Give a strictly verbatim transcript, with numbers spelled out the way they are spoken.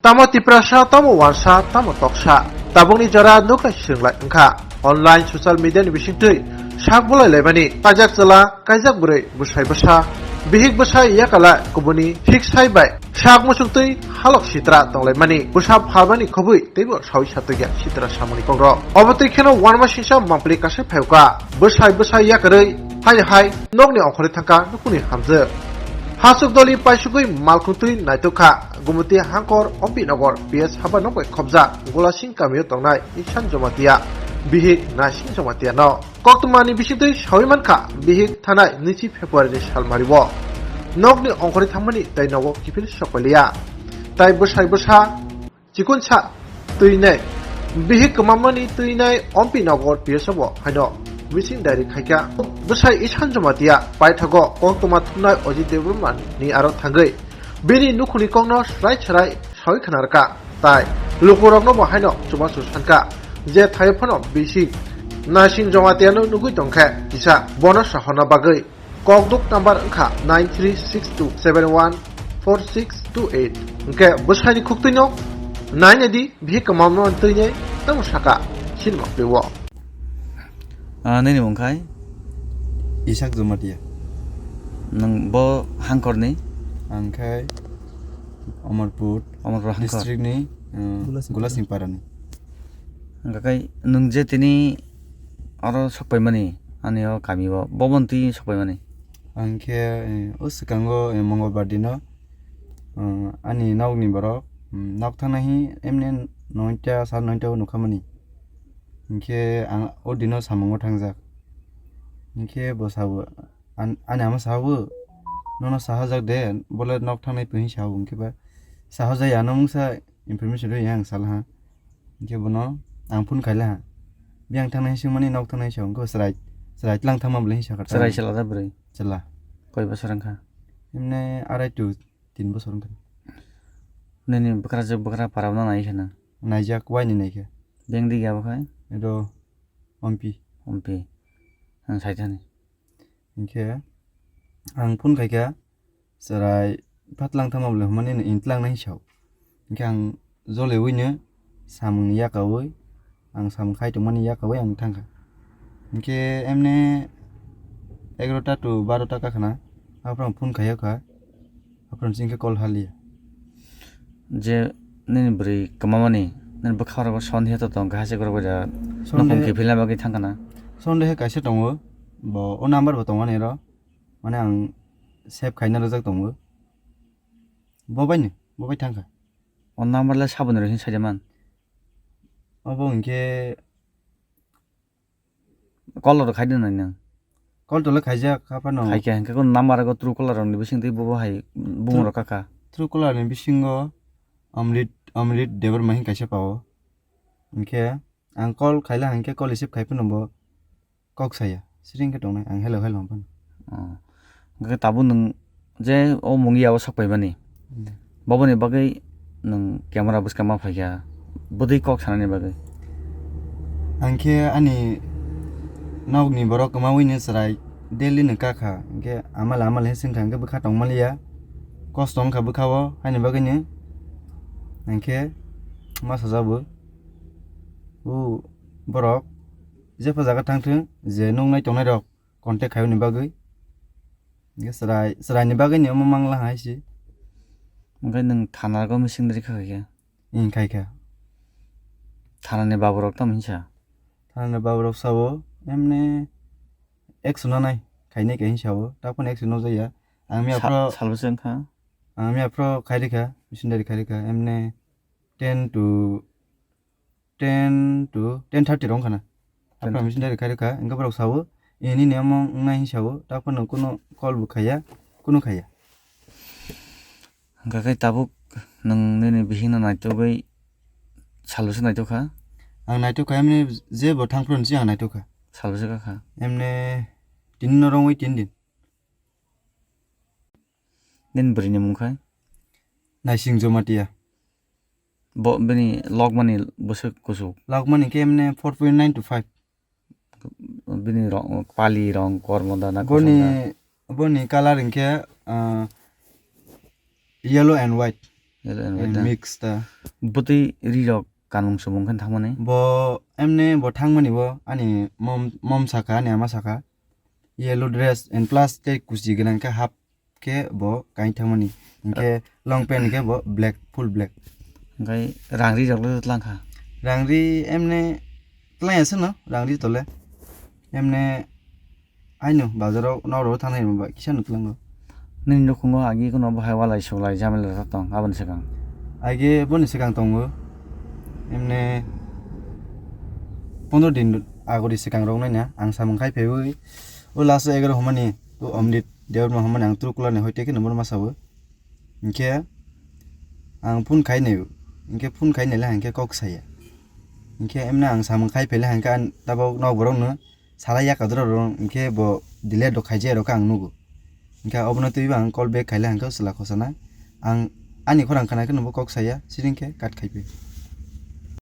Tamo Tiprasa, tamo Wansa, tamo Toksa. Tabukni jora nuknai swrwnglai wngkha. Online social media ni bisingtwi sak bolai laimani. Kaijak chwla, kaijak bwrwi, bwsai bwsa. Bihik bwsai yakalai kubuni hiksai bai sak muchungtwi halok sitra tonglaimani. Bwsa phalmani khobwi teibo sawi satokya sitra samungni kokrok. Obo twi kheno wanma singsa mangpili kasai phaiwkha. Bwsai bwsai yakarwi hai hai nokni ongkhorwi thangkha nukhungni hamjwk. Hasuk doli paisugwi malkhungtwi naitokha Gumuti Hangkor Ompi Nogor P S haba nok bai khobjak Golasing kamio tongnai Isan Jomatia bihik Naising Jomatia no. Koktwmani bisingtwi sawi mankha bihik thanai nwichi February ni salmario nokni ongkhorwi thangmani tei nogo kiphil sokpaliya. Tai bwsai bwsa chikonsa twinai bihik kwmamani twinai Ompi Nogor P S o bo haino missing diary khaikha. Bwsai Isan Jomatia paithago koktwma thumnai Ajit Debbarma ni aro thangwi bini nukhungni kokno srai srai sawi khna rwkha, tai lukurokno bo haino chubachu sankha je thaio phano bising Naising Jomatia no nugwi tongkhe kisa bono sahorna bagwi. Kokduk number wngkha nine three six two seven one four six two eight. Hwnkhe bwsaini khuktwino nainai di, bihik kwmamno twinai tamo saka sinima pliwo. Ah, nini mung khai? Isak Jomatia. Nung bo hangkorni? Ang khai Amarpur Amarpur hangkor. District ni, uh, Gulasing Gulasing Parani. Hwnkha khai nung je tini oro sokpaimani, ani o kami o, bo bo twi sokpaimani? Ang khe, eh, o swkango, eh, Mongolbar dino, eh, ani nokni borok, mm, nok thangna hi emne noita, sar noita o nukha mani. Hinkhe ang o dino samungo thangjak. Hinkhe bo sabo, an-, ani ama sabo, "Nono sahajak de, bole nok thangnai phi," hinwi sao. Hinkhe ba sahajaya, ano mungsa information rwya ang salaha. Hinkhe bono ang phone khaila ha. Biyang thangnai hinwi swngmani, nok thangnai hinwi sao. Hinkhe bo chwrai, chwrai tlang thangma bole hinwi sakha. Chwrai chwla da bwrwi? Chwla. Koi bosor wngkha? Emne arai to tin bosor wngkha. Nini bwkrajwk bwkra para no nai khe na? Naijak, waini naikhe. Beng di ya bo khai? Edo Ompi. Ompi. Ang sai thani. Hinkhe ang phone khaikha, chwrai phatlang thangma bole hwnmani no intlang nai sao. Hinkhe ang jolewino samungni yakaui, ang samung khai tongmani yakaui ang thangkha. Hinkhe emne egarota to barota kakhna, aphuru ang phone khaiyakha. Aphuru chwng khe call haliya. Je nini bwrwi kwmamani, nini bwkha rok sondeho to tong kha, hachek rok bai da. Sonde- Nukhung kiphilna bagwi thang kana? Sondeho kaisa tongo, bo o number bo tongo ani ro, mane ang save khaina rwjak tongo. Bo bai ni, bo bai thang kha. O number le saboni rok hin saida man. Obo hinkhe Call rok khai di nai nang? Call to le khaijak, haphano. Khai khe, hinkhe kunu number rok Truecaller rok ni bising twi bobo hai bumung rok kha kha. Truecaller ni bisingo Amrit, Amrit Debbarma hin kaisa pao. Hinkhe ang call khaila hinkhe call receive khai phano bo kok saya. Siring khe tongnai, ang hello hello hwn phano. Oh. Hwnkhe tabuk nwng je o mungya o sok paimani, hmm, boboni bagwi nwng camera bwskang ma phaikha, bwdwi kok sanani bagwi? Ang khe ani nokni borok kwmaui ni chwrai daily no kakha, hwnkhe amal amal he swngkha, hwnkhe bwkha tongmaliya, kosto wngkha bwkha o, haini bagwi ni hwnkhe ma sajabo. O borok jepha jaga thangthwng, je nuknai tongnai rok contact khaiyoni bagwi. Hwnkhe chwrai, chwraini bagwi ni omo mangla hai se. Hwnkhe nwng thana rogo missing dari kha khe? Ing khai kha. Thanani babu rok tamo hinsa? Thanani babu rok sao, emne action nanai khainai khe hinsa o, taphano action nokjakya. Ang miya phro, sal bwswk wngkha? Ang miya phro khairikha, missing dari khairikha, emne ten to ten to ten thirty rok wngkha na. Ten thirty. Aphano missing dari khairikha, hwnkhe borok sao, ini ni omo wngnai hinwi sao, taphano kunu call bo khaiya, kunu khaiya. Hwnkha khe tabuk nwng nini bihikno naitugwi sal bwswk naitukha? Ang naitukha, emne je bo thang phuru nisi ang naitukha. Sal bwswk kakha? Emne tini no rwngwi tin din. Nini bwrwini mung khai? Naising Jomatia. Bo, bini lokmani bwswk kuchuk? Lokmani khe emne four point nine to five. Bini rong, pali rong, kormo da na kosom da? Boni, boni colour hinkhe, ah, yellow and white. Yellow and white da? Mix ta. Bwtwi ri rok kanmung sumung khe thangmani? Bo emne bo thangmani bo ani mom, mom saka, ani ama saka. Yellow dress and plus tei kuchi gwnang khe half khe bo kain thangmani. Hinkhe long pant khe bo black, full black. Hinkhe rangri rok le tlang kha? Rangri emne tlang ya sano, rangri tole. Emne aino bazaro noro thangnai ba kisa no tlango. Nini nukhungo agi kono bahai walai suklai jamela ta tong aboni swkang? Agi boni swkang tongo. Emne pondro din agori swkang rok naina ang samung khai phaiwi o last egaro humani o Omrit Debbarma humani ang Trukular ni hoite khe number masa o. Hinkhe ang phone khai nai, hinkhe phone khai nai le hinkhe kok saya. Hinkhe emne ang samung khai phai le hinkhe ang tabok nok borok no salai ya kadro rok hinkhe bo delete rok khai je rok ang nugo. Hinkhe obono twibo ang call back khai le hinkhe chwla khosana ang ani khorang khana khe no bo kok saya siring khe cut khai phi.